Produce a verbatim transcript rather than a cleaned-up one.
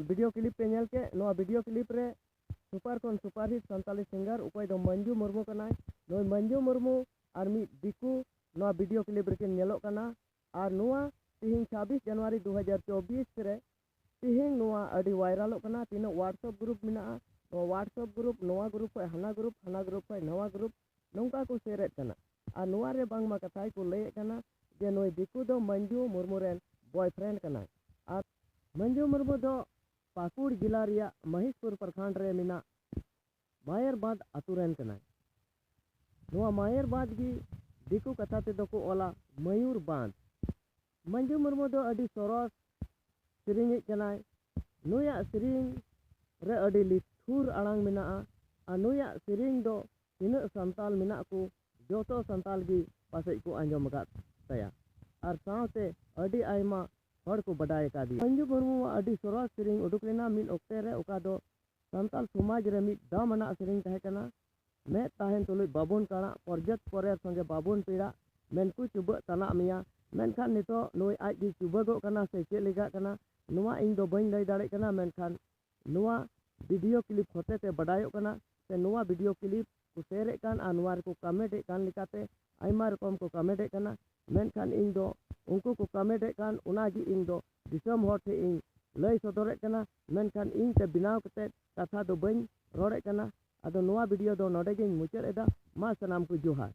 Video clip ᱯᱮ ᱧᱮᱞ ᱠᱮᱫ, ᱱᱚᱣᱟ ᱵᱷᱤᱰᱤᱭᱳ ᱠᱞᱤᱯ ᱨᱮ ᱥᱩᱯᱟᱨ ᱠᱷᱚᱱ ᱥᱩᱯᱟᱨ ᱦᱤᱴ ᱥᱟᱱᱛᱟᱞᱤ ᱥᱤᱝᱜᱟᱨ ᱚᱠᱚᱭ ᱫᱚ ᱢᱟᱹᱱᱡᱩ ᱢᱩᱨᱢᱩ ᱠᱟᱱᱟᱭ᱾ ᱱᱩᱭ ᱢᱟᱹᱱᱡᱩ ᱢᱩᱨᱢᱩ ᱟᱨ ᱢᱤᱫ ᱫᱤᱠᱩ ᱱᱚᱣᱟ ᱵᱷᱤᱰᱤᱭᱳ ᱠᱞᱤᱯ ᱨᱮᱠᱤᱱ ᱧᱮᱞᱚᱜ ᱠᱟᱱᱟ᱾ ᱟᱨ ᱱᱚᱣᱟ ᱛᱤᱦᱤᱧ ᱪᱷᱟᱵᱵᱤᱥ ᱡᱟᱱᱩᱣᱟᱨᱤ ᱫᱩ ᱦᱟᱡᱟᱨ ᱪᱚᱵᱵᱤᱥ ᱨᱮ ᱛᱤᱦᱤᱧ ᱱᱚᱣᱟ ᱟᱹᱰᱤ ᱵᱷᱟᱭᱨᱟᱞᱚᱜ ᱠᱟᱱᱟ᱾ ᱛᱤᱱᱟᱹᱜ WhatsApp ᱜᱨᱩᱯ ᱢᱮᱱᱟᱜᱼᱟ, ᱱᱚᱣᱟ WhatsApp ᱜᱨᱩᱯ, ᱱᱚᱣᱟ ᱜᱨᱩᱯ ᱠᱷᱚᱱ ᱦᱟᱱᱟ ᱜᱨᱩᱯ, ᱦᱟᱱᱟ ᱜᱨᱩᱯ ᱠᱷᱚᱱ ᱱᱚᱣᱟ ᱜᱨᱩᱯ, ᱱᱚᱝᱠᱟ ᱠᱚ ᱥᱮᱭᱟᱨᱮᱫ ᱠᱟᱱᱟ᱾ ᱟᱨ ᱱᱚᱣᱟ ᱨᱮ ᱵᱟᱝᱢᱟ ᱠᱟᱛᱷᱟᱭ ᱠᱚ ᱞᱟᱹᱭᱮᱫ ᱠᱟᱱᱟ ᱡᱮ ᱱᱩᱭ ᱫᱤᱠᱩ ᱫᱚ ᱢᱟᱹᱱᱡᱩ ᱢᱩᱨᱢᱩ ᱨᱮᱱ ᱵᱚᱭᱯᱷᱨᱮᱱᱰ ᱠᱟᱱᱟᱭ᱾ ᱟᱨ ᱢᱟᱹᱱᱡᱩ ᱢᱩᱨᱢᱩ ᱫᱚ ᱯᱟᱹᱠᱩᱲ ᱡᱮᱞᱟ ᱨᱮᱭᱟᱜ ᱢᱚᱦᱮᱥᱯᱩᱨ ᱯᱨᱚᱠᱷᱚᱸᱰ ᱨᱮ ᱢᱮᱱᱟᱜ ᱢᱟᱭᱮᱨ ᱵᱟᱸᱫᱷ ᱟᱛᱳ ᱨᱮᱱ ᱠᱟᱱᱟᱭ᱾ ᱱᱚᱣᱟ ᱢᱟᱭᱮᱨ ᱵᱟᱸᱫᱷ ᱜᱮ ᱫᱤᱠᱩ ᱠᱟᱛᱷᱟ ᱛᱮᱫᱚ ᱠᱚ ᱚᱞᱟ ᱢᱚᱭᱩᱨ ᱵᱟᱸᱫᱷ᱾ ᱢᱟᱹᱱᱡᱩ ᱢᱩᱨᱢᱩ ᱫᱚ ᱟᱹᱰᱤ ᱥᱚᱨᱚᱥ ᱥᱮᱨᱮᱧᱤᱡ ᱠᱟᱱᱟᱭ᱾ ᱱᱩᱭᱟᱜ ᱥᱮᱨᱮᱧ ᱨᱮ ᱟᱹᱰᱤ ᱞᱤᱴᱷᱩᱨ ᱟᱲᱟᱝ ᱢᱮᱱᱟᱜᱼᱟ᱾ ᱟᱨ ᱱᱩᱭᱟᱜ ᱥᱮᱨᱮᱧ ᱫᱚ ᱛᱤᱱᱟᱹᱜ ᱥᱟᱱᱛᱟᱞ ᱢᱮᱱᱟᱜ ᱠᱚ, ᱡᱚᱛᱚ ᱥᱟᱱᱛᱟᱞ ᱜᱮ ᱯᱟᱥᱮᱡ ᱠᱚ ᱟᱸᱡᱚᱢ ᱟᱠᱟᱫ ᱛᱟᱭᱟ᱾ ᱟᱨ ᱥᱟᱶᱛᱮ ᱟᱹᱰᱤ ᱟᱭᱢᱟ ᱦᱚᱲ ᱠᱚ ᱵᱟᱰᱟᱭ ᱟᱠᱟᱫᱮᱭᱟ᱾ ᱢᱟᱹᱱᱡᱩ ᱢᱩᱨᱢᱩᱣᱟᱜ ᱟᱹᱰᱤ ᱥᱚᱨᱚᱥ ᱥᱮᱨᱮᱧ ᱩᱰᱩᱠ ᱞᱮᱱᱟ ᱢᱤᱫ ᱚᱠᱛᱮ ᱨᱮ, ᱚᱠᱟ ᱫᱚ ᱥᱟᱱᱛᱟᱞ ᱥᱚᱢᱟᱡᱽ ᱨᱮ ᱢᱤᱫ ᱫᱟᱢ ᱟᱱᱟᱜ ᱥᱮᱨᱮᱧ ᱛᱟᱦᱮᱸ ᱠᱟᱱᱟ᱾ ᱢᱮᱫ ᱛᱟᱦᱮᱱ ᱛᱩᱞᱩᱡ ᱵᱟᱵᱚᱱ ᱠᱟᱬᱟᱜ, ᱯᱚᱨᱡᱚᱛ ᱯᱚᱨᱮᱨ ᱥᱚᱸᱜᱮ ᱵᱟᱵᱚᱱ ᱯᱮᱲᱟᱜ, ᱢᱮᱱᱠᱩ ᱪᱩᱵᱟᱹᱜ ᱛᱟᱱᱟᱜ ᱢᱮᱭᱟ᱾ ᱢᱮᱱᱠᱷᱟᱱ ᱱᱤᱛᱚᱜ ᱱᱩᱭ ᱟᱡ ᱜᱮ ᱪᱩᱵᱟᱹᱜᱚᱜ ᱠᱟᱱᱟ ᱥᱮ ᱪᱮᱫ ᱞᱮᱠᱟᱜ ᱠᱟᱱᱟ, ᱱᱚᱣᱟ ᱤᱧ ᱫᱚ ᱵᱟᱹᱧ ᱞᱟᱹᱭ ᱫᱟᱲᱮᱭᱟᱜ ᱠᱟᱱᱟ᱾ ᱢᱮᱱᱠᱷᱟᱱ ᱱᱚᱣᱟ ᱵᱷᱤᱰᱤᱭᱳ ᱠᱞᱤᱯ ᱦᱚᱛᱮ ᱛᱮ ᱵᱟᱰᱟᱭᱚᱜ ᱠᱟᱱᱟ, ᱥᱮ ᱱᱚᱣᱟ ᱵᱷᱤᱰᱤᱭᱳ ᱠᱞᱤᱯ ᱠᱚ ᱥᱮᱭᱟᱨᱮᱫ ᱠᱟᱱ ᱟᱨ ᱱᱚᱣᱟ ᱨᱮᱠᱚ ᱠᱚᱢᱮᱱᱴᱮᱫ ᱠᱟᱱ ᱞᱮᱠᱟᱛᱮ ᱟᱭᱢᱟ ᱨᱚᱠᱚᱢ ᱠᱚ ᱠᱚᱢᱮᱱᱴᱮᱫ ᱠᱟᱱᱟ᱾ ᱢᱮᱱᱠᱷᱟᱱ ᱤᱧ ᱫᱚ ᱩᱱᱠᱩ ᱠᱚ ᱠᱚᱢᱮᱱᱴᱮᱫ ᱠᱟᱱ, ᱚᱱᱟ ᱜᱮ ᱤᱧ ᱫᱚ ᱫᱤᱥᱚᱢ ᱦᱚᱲ ᱴᱷᱮᱱ ᱤᱧ ᱞᱟᱹᱭ ᱥᱚᱫᱚᱨᱮᱫ ᱠᱟᱱᱟ᱾ ᱢᱮᱱᱠᱷᱟᱱ ᱤᱧ ᱛᱮ ᱵᱮᱱᱟᱣ ᱠᱟᱛᱮᱫ ᱠᱟᱛᱷᱟ ᱫᱚ ᱵᱟᱹᱧ ᱨᱚᱲᱮᱫ ᱠᱟᱱᱟ᱾ ᱟᱫᱚ ᱱᱚᱣᱟ ᱵᱷᱤᱰᱤᱭᱳ ᱫᱚ ᱱᱚᱰᱮ ᱜᱤᱧ ᱢᱩᱪᱟᱹᱫ ᱮᱫᱟ᱾ ᱢᱟ ᱥᱟᱱᱟᱢ ᱠᱚ ᱡᱚᱦᱟᱨ᱾